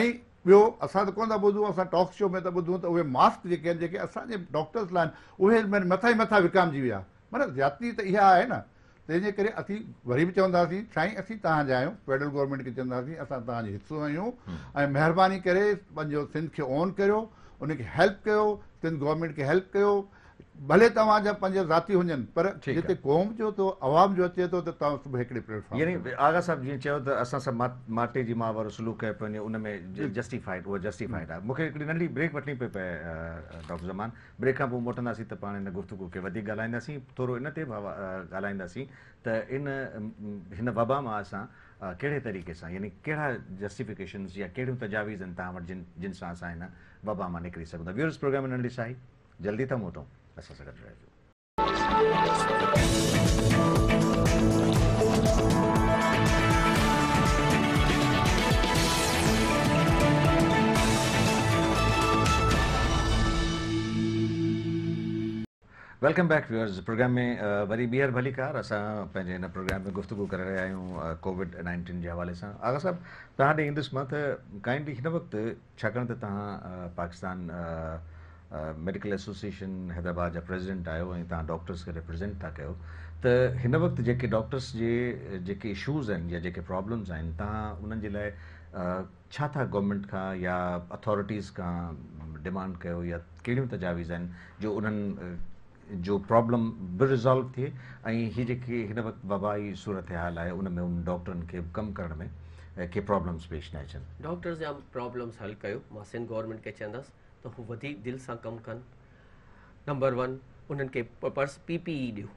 ۽ ٻيو اسان ته ڪونه ٿا ٻڌون اسان ٽاڪ شو ۾ ٿا ٻڌون ته اهي ماسڪ جيڪي آهن جيڪي اسان جي ڊاڪٽرز لاء آهن اهي مٿان ئي مٿان وڪامجي ويا معنيٰ زيادتي ته اها آهي نه تنهن جي ڪري اسين وري به چونداسين سائين اسين توهان جا آهيون فيڊرل گورنمينٽ کي چونداسين اسان توهان جو حصو آهيون ۽ مهرباني ڪري پنهنجو سنڌ کي اون ڪريو ان کي هيلپ ڪيو سنڌ گورنمينٽ کي هيلپ ڪيو ڀلي توهان جا پنهنجا ذاتي هجن پر جتي قوم جو ٿو عوام جو اچي ٿو ته توهان سڀ هڪڙي پليٽ فارم يعني آغا صاحب جيئن چيو ته اسان سڀ ماٽي جي ماء وارو سلوڪ ڪيو پيو وڃي ان ۾ جسٽيفائيڊ اهو جسٽيفائيڊ آهي مون کي هڪڙي ننڍي بريڪ وٺڻي پئي پئي ڊاڪٽر زمان بريڪ کان پوء موٽنداسين ته پاڻ هن گفتگو کي وڌيڪ ڳالهائينداسين ٿورو ان تي به ڳالهائينداسين ته ان هن وبا مان اسان ڪهڙي طريقي سان يعني ڪهڙا جسٽيفڪيشنز يا ڪهڙيون تجاويز آهن توهان وٽ جن جن سان اسان هن وبا مان نڪري سگهون ٿا ويورز پروگرام ۾ ننڍڙي ساهي جلدي ٿا موٽون اسان سان گڏ رهجو. Welcome back viewers programme ۾ وري ٻيهر ڀليڪار اسان پنهنجي هن پروگرام ۾ گفتگو ڪري رهيا آهيون ڪووڊ 19 جي حوالي سان آغا صاحب توهان ڏي ايندس مان ته ڪائنڊلي هن وقت ڇاڪاڻ ته توهان پاڪستان ميڊيڪل ايسوسيئيشن حيدرآباد جا پريزيڊنٽ آهيو ۽ توهان ڊاڪٽرس کي ريپريزينٽ ٿا ڪيو ته هن وقت جيڪي ڊاڪٽرس جي جيڪي اشوز آهن يا جيڪي پرابلمز آهن توهان انهن جي لاء ڇا ٿا گورنمينٽ کان يا اٿارٽيز کان ڊمانڊ ڪيو يا ڪهڙيون تجاويز آهن جو انهن جو پرابلم به ريزالو ٿئي ۽ هي جيڪي هن وقت وبائي صورتحال آهي ان ۾ انهن ڊاڪٽرن کي به ڪم ڪرڻ ۾ ڪي پرابلمز پيش نه اچن. ڊاڪٽرز جا پرابلمز حل ڪيو مان سنڌ گورنمينٽ کي چوندس ته هو وڌيڪ دل سان ڪم ڪن نمبر ون انهن کي پرس پي پي اي ڏيو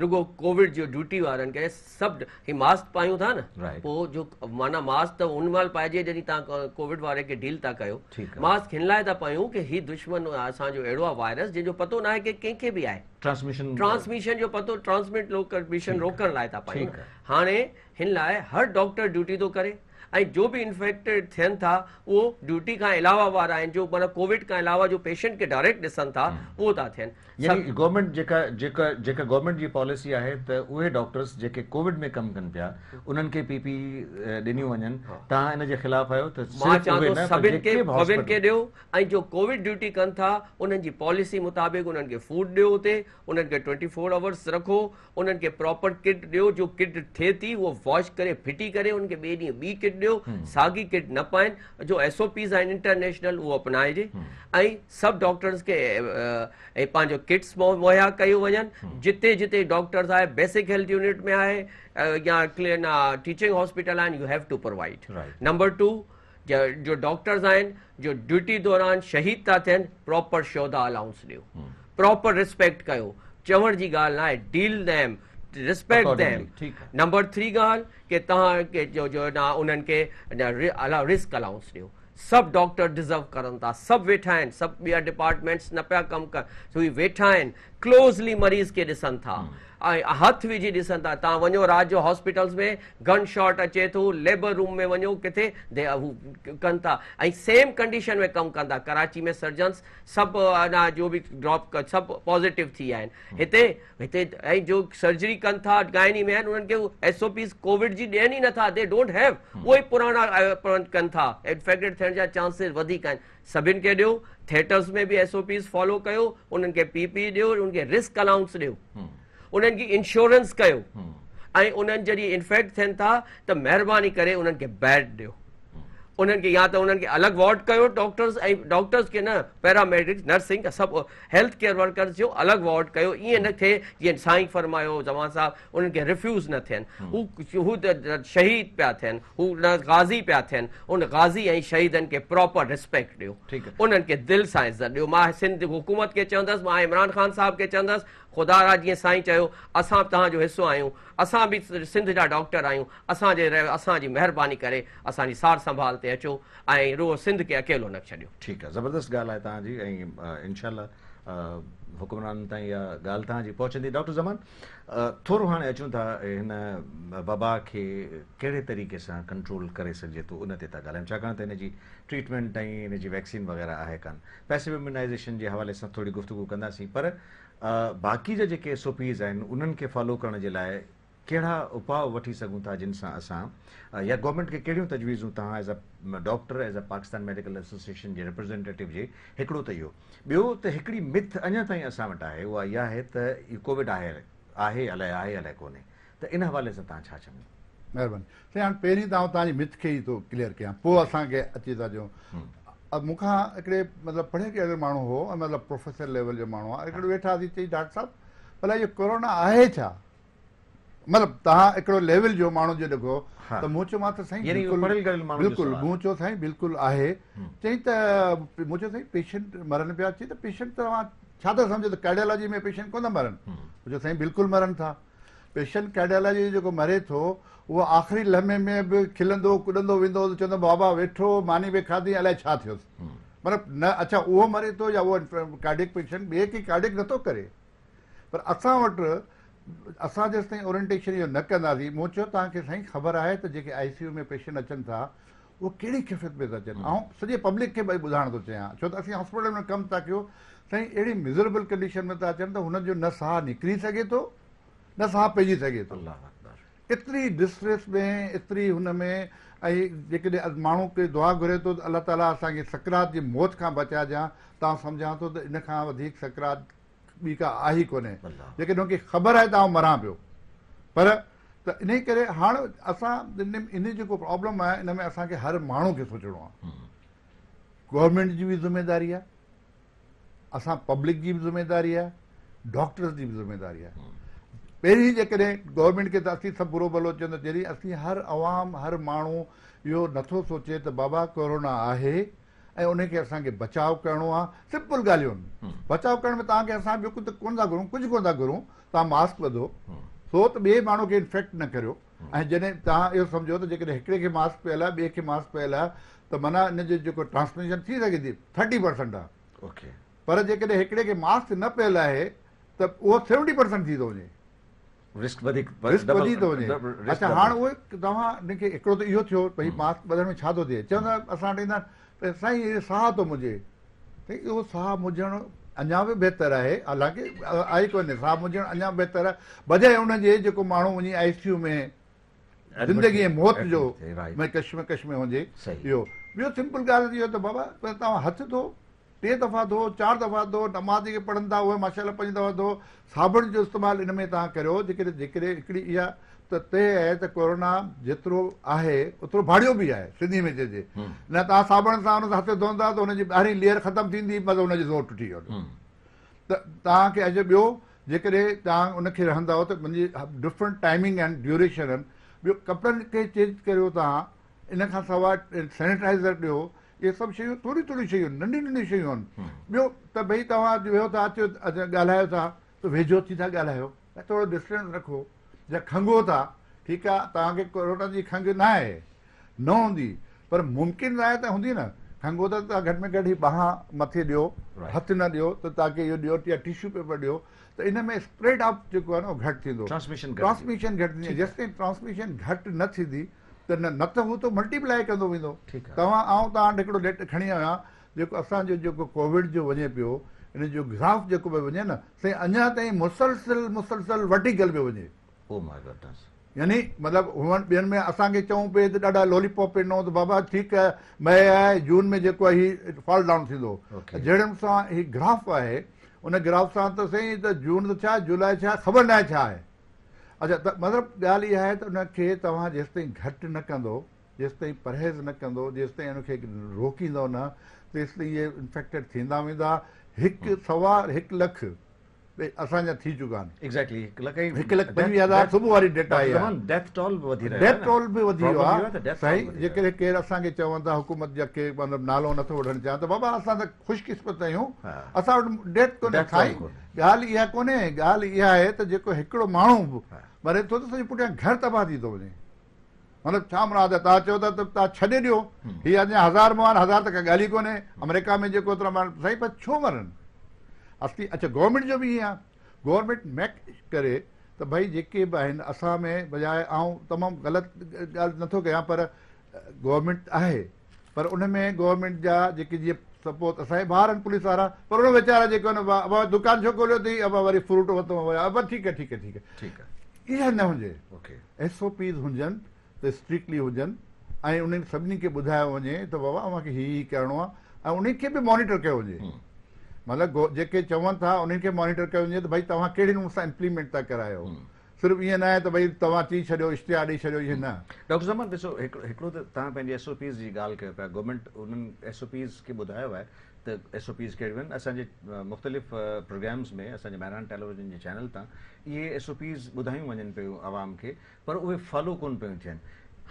رڳو ڪووڊ جو ڊيوٽي وارن کي سڀ هي ماسڪ پايون ٿا نه پوء جو معنيٰ ماسڪ ته ان مهل پائجي جڏهن توهان ڪووڊ واري کي ڊيل ٿا ڪيو ماسڪ هن لاء ٿا پايون ڪي هي دشمن اسان جو اهڙو آهي وائرس جنهن جو پتو ناهي ڪي ڪنهن کي به آهي ٽرانسميشن ٽرانسميشن جو پتو ٽرانسميٽ لوڪيشن روڪڻ لاء ٿا پايون هاڻي هن لاء هر ڊاڪٽر ڊيوٽي ٿو ڪري ۽ جو به انفيڪٽيڊ ٿين ٿا اهو ڊيوٽي کان علاوه وارا آهن جو معنيٰ ڪووڊ کان علاوه جو پيشنٽ کي ڊائريڪٽ ڏسن ٿا اهو ٿا ٿين. يعني گورنمينٽ جيڪا جيڪا جيڪا گورنمينٽ جي پاليسي آهي ته اهي ڊاڪٽرس جيڪي ڪووڊ ۾ ڪم ڪن پيا انهن کي پي پي اي ڏنيون وڃن توهان ان جي خلاف آهيو ته مان چوان ٿو سڀن کي سڀن کي ڏيو ۽ جو ڪووڊ ڊيوٽي ڪن ٿا انهن جي پاليسي مطابق انهن کي فوڊ ڏيو اتي انهن کي 24 آورس رکو انهن کي پراپر ڪٽ ڏيو جو ڪٽ ٿئي ٿي اهو واش ڪري ڦٽي ڪري انهن کي ٻئي ڏينهن ٻي ڪٽ ڏيو ساڳي ڪٽ نه پائن جو ايس او پيز آهن انٽرنيشنل اهو اپنائجي ۽ سڀ ڊاڪٽرز کي پنهنجو ڪٽس مهيا ڪيون وڃن جتي جتي ڊاڪٽرز آهي بيسڪ هيلٿ يونٽ ۾ آهي يا ٽيچنگ هاسپيٽل آهن you have to provide number 2 جو ڊاڪٽرز آهن جو ڊيوٽي دوران شهيد ٿا ٿين پراپر شهدا الائونس ڏيو پراپر ريسپيڪٽ ڪيو چوڻ جي ڳالهه ناهي deal them respect them number 3 ڳالهه ڪي توهان کي جو جو نه انهن کي رسڪ الائونس ڏيو سڀ ڊاڪٽر ڊزرو ڪرن ٿا، سڀ ويٺا آهن، سڀ ٻيا ڊپارٽمينٽس نه پيا ڪم ڪن، سو هي ويٺا آهن، ڪلوزلي مريض کي ڏسن ٿا ۽ هٿ وجهي ڏسن ٿا. توهان وڃو رات جو هاسپيٽلز ۾ گن شاٽ اچي ٿو، ليبر روم ۾ وڃو ڪٿي the هو ڪن ٿا ۽ سيم ڪنڊيشن ۾ ڪم ڪن ٿا. ڪراچي ۾ سرجنس سڀ اڃا جو به ڊراپ سڀ پازيٽو ٿي ويا آهن. هتي هتي ۽ جو سرجري ڪن ٿا گائني ۾ آهن انهن کي ايس او پيز ڪووڊ جي ڏين ئي نٿا، they don't have, اهي ئي پراڻا ڪن ٿا، انفيڪٽيڊ ٿيڻ جا چانسز وڌيڪ آهن. سڀن کي ڏيو، ٿيٽرز ۾ به ايس او پيز فالو ڪيو، انهن کي پي پي ڏيو، انهن کي رسڪ الائونس ڏيو، انهن جي انشورنس ڪيو ۽ انهن جڏهن انفيڪٽ ٿين ٿا ته مهرباني ڪري انهن کي بيڊ ڏيو، انهن کي يا ته انهن کي الڳ وارڊ ڪيو ڊاڪٽرز ۽ ڊاڪٽرز کي نه پيراميڊڪس نرسنگ سڀ هيلٿ ڪيئر ورڪرز جو الڳ وارڊ ڪيو، ائين نه ٿئي جيئن سائين فرمايو زمان صاحب انهن کي ريفيوز نه ٿين، هو هو شهيد پيا ٿين، هو نه غازي پيا ٿين، ان غازي ۽ شهيدن کي پراپر ريسپيڪٽ ڏيو، انهن کي دل سان عزت ڏيو. مان سنڌ حڪومت کي چوندس، مان عمران خان صاحب کي چوندس، خدا را جيئن سائين چيو اسان به توهان جو حصو آهيون، اسان به سنڌ جا ڊاڪٽر آهيون، اسان جي اسان جي مهرباني ڪري اسان جي سار سنڀال تي اچو ۽ رڳو سنڌ کي اڪيلو نه ڇڏيو. ٺيڪ آ زبردست ڳالهه آهي توهان جي ۽ انشاء الله حڪمرانن تائين اها ڳالهه توهان جي پهچندي. ڊاڪٽر زمان ٿورو هاڻي اچون ٿا هن وبا کي ڪهڙي طريقي سان ڪنٽرول ڪري سگهجي ٿو ان تي ٿا ڳالهايون ڇاڪاڻ ته هن جي ٽريٽمينٽ ۽ هن جي ويڪسين وغيره آهي ڪانه. پيسو اميونائيزيشن جي حوالي سان ٿوري گفتگو ڪنداسين پر باقي جا جيڪي ايس او پيز آهن انهن کي فالو ڪرڻ جي لاء ڪهڙا اپاء وٺي سگهون ٿا جن سان اسان يا گورنمينٽ کي ڪهڙيون تجويزون توهان as a doctor as a Pakistan medical association جي ريپريزينٽيٽو جي هڪڙو ته اهو ٻيو ته هڪڙي مٿ اڃا تائين اسان وٽ آهي اها اها آهي ته اهو ڪووڊ آهي آهي الائي آهي الائي ڪونهي ته ان حوالي سان توهان ڇا چوندو؟ مهرباني سائين هاڻ پهرين ته آئون توهان جي مٿ کي ئي ٿو ڪليئر ڪيان پوء اسان کي اچي ٿا چئون مون کان هڪڙي مطلب پڙهيل ڳڙهيل ماڻهو هو ۽ مطلب پروفيسر ليول جو ماڻهو آهي هڪڙو ويٺاسين چئي ڊاڪٽر صاحب ڀلا اهو ڪورونا آهي ڇا مطلب توهان هڪڙو ليول جو ماڻهو جو ڏکو ته مون چيو مان ته سائين بلڪل بلڪل مون چيو سائين بلڪل آهي چئي ته مون چيو سائين پيشنٽ مرن پيا چئي ته پيشنٽ توهان ڇا ٿا سمجهو ته ڪارڊيالاجي ۾ پيشنٽ ڪونه ٿا مرن مون چيو سائين بلڪل مرن ٿا پيشنٽ ڪارڊيالاجي جو جيڪو مري ٿو اهو آخري لمحي ۾ به کلندو ڪڏندو ويندو ته چوندو بابا ويٺو ماني به کاڌي الائي ڇا ٿيس مطلب نه اڇا اهو مري ٿو يا اهو ڪارڊيڪ پيشنٽ ٻئي کي ڪارڊيڪ نٿو ڪري پر اسان وٽ اسان جيستائين اورينٽيشن اهو نه ڪنداسين مون چيو توهان کي سائين خبر آهي ته جيڪي آء سي يو ۾ پيشنٽ اچن ٿا اهي ڪهڙي ڪيفيت ۾ ٿا اچن آئون سڄي پبلڪ کي ڀئي ٻڌائڻ ٿو چاهيان ڇو ته اسين هاسپيٽل ۾ ڪم ٿا ڪيون سائين اهڙي مزربل ڪنڊيشن ۾ ٿا اچن ته هنن جو نه ساهه نڪري سگهي ٿو نه ساهه پئجي سگهي ٿو ايتري ڊسٽريس ۾ ايتري هن ۾ ۽ جيڪڏهن ماڻهو ڪي دعا گهري ٿو ته الله تعاليٰ اسان کي سڪرات جي موت کان بچائجان ته آئون سمجهان ٿو ته ان کان وڌيڪ سڪرات ٻي ڪا آهي ئي ڪونهي جيڪڏهن هن کي خبر آهي ته آئون مران پيو پر ته انهي ڪري هاڻ اسان ان جيڪو پرابلم آهي ان ۾ اسان کي هر ماڻهو کي سوچڻو آهي گورنمينٽ جي به ذميداري آهي اسان پبلڪ جي به ذميداري آهي ڊاڪٽرز جي به ذميداري آهي پهرين جيڪڏهن گورنمينٽ کي ته اسين سڀ برو ڀلو چوندو جڏهن اسين هر عوام هر ماڻهو اهو نٿو سوچي ته بابا ڪورونا آهي ۽ ان کي اسان کي بچاء ڪرڻو آهي سمپل ڳالهيون آهن بچاء ڪرڻ ۾ توهان کي اسان ٻيو ڪجهه ڪونه ٿا گهرون ڪجهه ڪونه ٿا گهرون توهان ماسڪ ٻڌو سو ته ٻئي ماڻهو کي انفيڪٽ نه ڪريو ۽ جڏهن توهان اهو سمجهو ته جيڪڏهن هڪڙي کي ماسڪ پيل آهي ٻئي کي ماسڪ پيل آهي ته معنيٰ ان جو جيڪو ٽرانسميشن ٿي سگهي ٿي 30% آهي پر جيڪڏهن هڪڙي کي ماسڪ نه پيل آهي ته اهو 70% ٿي ٿو وڃي رسڪ وڌيڪ رسڪ وڌي ٿو وڃي اڇا هاڻ اهي توهان ان کي هڪڙو ته اهو ٿيو ڀئي ماسڪ ٻڌڻ ۾ ڇا ٿو ٿئي چوندا اسان وٽ ايندا آهن سائين هي ساهه ٿو منجهي سائين اهو ساهه منجهڻ اڃا به بهتر آهي حالانڪه آهي ڪونهي ساهه منجهڻ اڃا به بهتر آهي بجاء ان جي جيڪو ماڻهو وڃي آء سي يو ۾ زندگي ۽ موت جو ۾ ڪشمڪش ۾ هجي اهو ٻيو سمپل ڳالهه اهو ته بابا توهان هٿ ڌو ٽي دفعا ڌو، چار دفعا ڌو، نماز جيڪي پڙهن ٿا اهي ماشاء الله پنج دفعا ڌو، صابڻ جو استعمال ان ۾ توهان ڪريو، جيڪڏهن جيڪڏهن هڪڙي اها ته طئي آهي ته ڪورونا جيترو آهي اوترو ڀاڙيو به آهي سنڌي ۾ چئجي نه توهان صابڻ سان ان سان هٿ ڌوندا ته ان جي ٻاهرين ليئر ختم ٿيندي مطلب ان جو زور ٽٽي ويو ته توهان کي اڄ ٻيو جيڪڏهن توهان ان کي رهندؤ ته منهنجي ڊفرنٽ ٽائمنگ آهن ڊيوريشن آهن ٻيو ڪپڙن کي چينج ڪريو توهان ان کان سواء سينيٽائزر ڏيو اهي سڀ شيون ٿوريون ٿوريون شيون آهن ننڍيون ننڍيون شيون آهن ٻيو ته ڀئي توهان ويهو ٿا اچو ڳالهايو ٿا ته ويجهو ٿي ٿا ڳالهايو ۽ ٿورو ڊسٽنس رکو يا کنگهو ٿا ٺيڪ آهي توهان کي ڪورونا جي کنگهه نه آهي نه هوندي پر ممڪن آهي ته هوندي نه کنگهو ته توهان گهٽ ۾ گهٽ هي ٻانهن مٿي ڏيو، هٿ نه ڏيو ته تاڪه اهو ڏيو يا ٽشو پيپر ڏيو ته ان ۾ اسپريڊ آف جيڪو آهي نه اهو گهٽ ٿيندو. ٽرانسميشن گهٽ ٿيندي. جيستائين ٽرانسميشن گهٽ نه ٿيندي ته نه ته هو ته ملٽيپلائي ڪندو ويندو. توهان آئون توهان وٽ هڪڙو ڊيٽا کڻي آيو آهيان جيڪو اسان جو جيڪو ڪووڊ جو وڃي پيو ان جو گراف جيڪو پيو وڃي نه سائين اڃا تائين مسلسل مسلسل ورٽيڪل پيو وڃي. او ماء گڊنس. يعني مطلب هونئن ٻين ۾ اسان کي چئون پئي ته ڏاڍا لولي پاپ پئي ڏنو ته بابا ٺيڪ آهي مئي آهي جون ۾ جيڪو آهي هي فال ڊائون ٿيندو جهڙي سان هي گراف آهي ان گراف سان ته سائين ته جون ته ڇا جولاء ڇا خبر ناهي ڇا آهي اڇا ته مطلب ڳالهه اها آهي ته ان کي توهان جيستائين گهٽ نه ڪندو جيستائين پرهيز نه ڪندو جيستائين ان کي روڪيندو نه تيستائين اهي انفيڪٽيڊ ٿيندا ويندا هڪ سوا هڪ لک اسان جا ٿي چڪا آهن. ايگزيڪٽلي هڪ لک ۽ هڪ لک پنجويهه هزار صبح واري ڊيٽا آئي آهي. ڊيٿ ٽول به وڌي رهيو آهي. ڊيٿ ٽول به وڌي ويو آهي سائين جيڪڏهن ڪير اسان کي چون ٿا حڪومت جا ڪي مطلب نالو نٿو وٺڻ چاهيان ته بابا اسان ته خوش قسمت آهيون اسان وٽ ڊيٿ ڪونهي سائين ڳالهه اها ڪونهي ڳالهه اها آهي ته جيڪو هڪڙو ماڻهو به مري ٿو ته سڄي پٺيان گهر تباهه ٿي ٿو وڃي. مطلب ڇا مراد آهي توهان چئو ٿا ته توهان ڇڏي ڏيو هي اڃا هزار مئا آهن هزار ته ڪا ڳالهه ئي ڪونهي آمريڪا ۾ جيڪو ايترا مئا سائين پر ڇو مرن اصلي اڇا گورنمينٽ جو به ائين آهي گورنمينٽ ميڪ ڪري ته ڀئي جيڪي به آهن اسان ۾ بجاء آئون تمام غلط ڳالهه نٿو ڪيان پر گورنمينٽ آهي پر ان ۾ گورنمينٽ جا جيڪي جيئن سپوز اسان جا ڀائر آهن پوليس وارا پر ان ويچارا جيڪي آهن ابا دڪان ڇو کوليو اٿئي ابا وري فروٽ ورتو ابا ٺيڪ آهي ٺيڪ آهي ٺيڪ آهي ٺيڪ آهي اها نه هجي اوڪي ايس او پيز هجن ته اسٽرڪٽلي هجن ۽ انهن سڀني کي ٻڌايو وڃي ته بابا اوهان کي هي هي ڪرڻو آهي ۽ انهن کي به مانيٽر ڪيو وڃي مطلب جيڪي چون ٿا انهن کي مانيٽر ڪيو وڃي ته ڀئي توهان ڪهڙي نموني سان امپليمينٽ ٿا ڪرايو صرف ائين نه آهي ته ڀئي توهان چئي ڇڏيو اشتهار ڏئي ڇڏيو ائين نه. ڊاڪٽر زمان ڏسو هڪڙو ته توهان پنهنجي ايس او پيز جي ڳالهه ڪيو پيا گورنمينٽ انهن ايس او پيز کي ٻڌايو آهي ته ايس او پيز ڪهڙيون آهن اسان جي مختلف پروگرامز ۾ اسان جي مهراڻ ٽيليويزن جي چينل تان اهي ايس او پيز ٻڌايون وڃن پيون عوام کي پر اهي فالو ڪونه پيون ٿين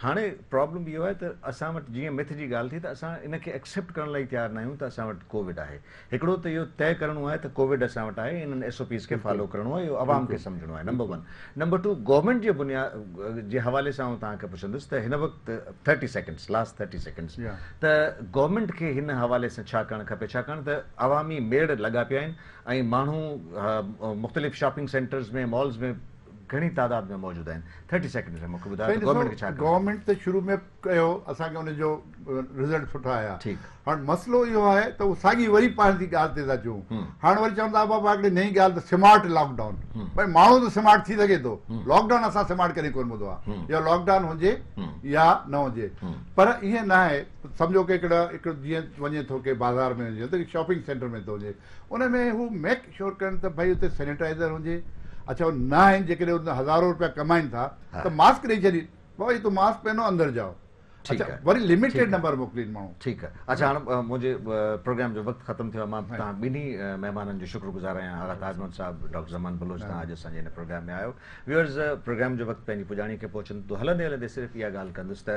هاڻي پرابلم اهو آهي ته اسان وٽ جيئن مٿ جي ڳالهه ٿي ته اسان ان کي ايڪسيپٽ ڪرڻ لاء ئي تيار ناهيون ته اسان وٽ ڪووڊ آهي. هڪڙو ته اهو طئي ڪرڻو آهي ته ڪووڊ اسان وٽ آهي انهن ايس او پيز کي فالو ڪرڻو آهي اهو عوام کي سمجهڻو آهي number one. Number two government جي بنياد جي حوالي سان آئون توهان کي پڇندس ته هن وقت thirty seconds last thirty seconds ته گورنمينٽ کي هن حوالي سان ڇا ڪرڻ کپي ڇاڪاڻ ته عوامي ميڙ لڳا پيا آهن ۽ ماڻهو مختلف شاپنگ سينٽرز ۾ مالز ۾ گهڻي تعداد ۾ موجود آهن ٿرٽي سيڪنڊز ۾ مونکي ٻڌايو ته گورنمينٽ کي ڇا ڪرڻو گورنمينٽ ته شروع ۾ ڪيو اسان کي ان جو رزلٽ سٺا آيا هاڻ مسئلو اهو آهي ته هو ساڳي وري پنهنجي ڳالهه تي ٿا اچون هاڻ وري چون ٿا بابا هڪڙي نئين ڳالهه ته سمارٽ لاڪ ڊائون ڀئي ماڻهو ته سمارٽ ٿي سگهي ٿو لاڪ ڊائون اسان سمارٽ ڪڏهن ڪونه ٻڌو آهي يا لاڪ ڊائون هجي يا نه هجي پر ائين نه آهي سمجهو ڪي هڪڙا هڪڙو جيئن وڃي ٿو ڪي بازار ۾ وڃي ٿو شاپنگ سينٽر ۾ ٿو وڃي ان ۾ هو ميڪ شور ڪن ته ڀئي اتي سينيٽائزر هجي اڇا هو نه آهن جيڪڏهن هزارو روپيا ڪمائين ٿا ته ماسڪ ڏئي ڇڏين بابا هي تو ماسڪ پهنو اندر جائو اڇا وري لميٽيڊ نمبر موڪلين ماڻهو. ٺيڪ آهي اڇا هاڻ منهنجي پروگرام جو وقت ختم ٿيو آهي مان توهان ٻنهي مهمانن جو شڪر گذار آهيان آغا تاج محمد صاحب ڊاڪٽر زمان بلوچ توهان اڄ اسان جي هن پروگرام ۾ آيو ويورز پروگرام جو وقت پنهنجي پڄاڻي کي پهچندو ٿو هلندي هلندي صرف اها ڳالهه ڪندس ته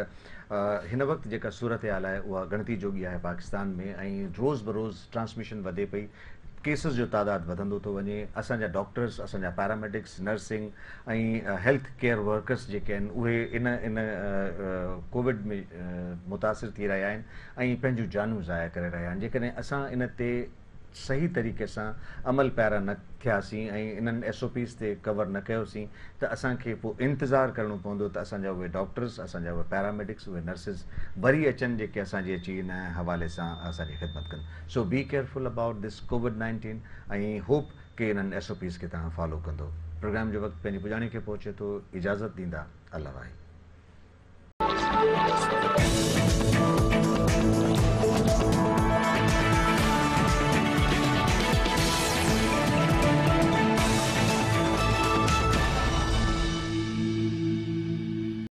هن وقت جيڪا صورتحال آهي اها ڳڻتي جوڳي آهي پاڪستان ۾ ۽ روز بروز ٽرانسميشن وڌي پئي ڪيسز جو تعداد وڌندو ٿو وڃي اسان جا ڊاڪٽرز اسان جا paramedics nursing ۽ health care workers جيڪي آهن اهي ان ان ڪووڊ ۾ متاثر ٿي رهيا آهن ۽ پنهنجون جانيون ضايع ڪري رهيا آهن جيڪڏهن اسان ان تي صحيح طريقي سان عمل پيرا نه ٿياسين ۽ انهن ايس او پيز تي ڪور نه ڪيوسين ته اسان کي پوء انتظار ڪرڻو پوندو ته اسان جا اهي ڊاڪٽرز اسان جا اهي پيراميڊڪس اهي نرسز وري اچن جيڪي اسان جي اچي ان حوالي سان اسان جي خدمت ڪن so be careful about this covid 19 ۽ hope ڪي انهن ايس او پيز کي توهان فالو ڪندو پروگرام جو وقت پنهنجي پڄاڻي کي پهچي ٿو اجازت ڏيندا الله واهي.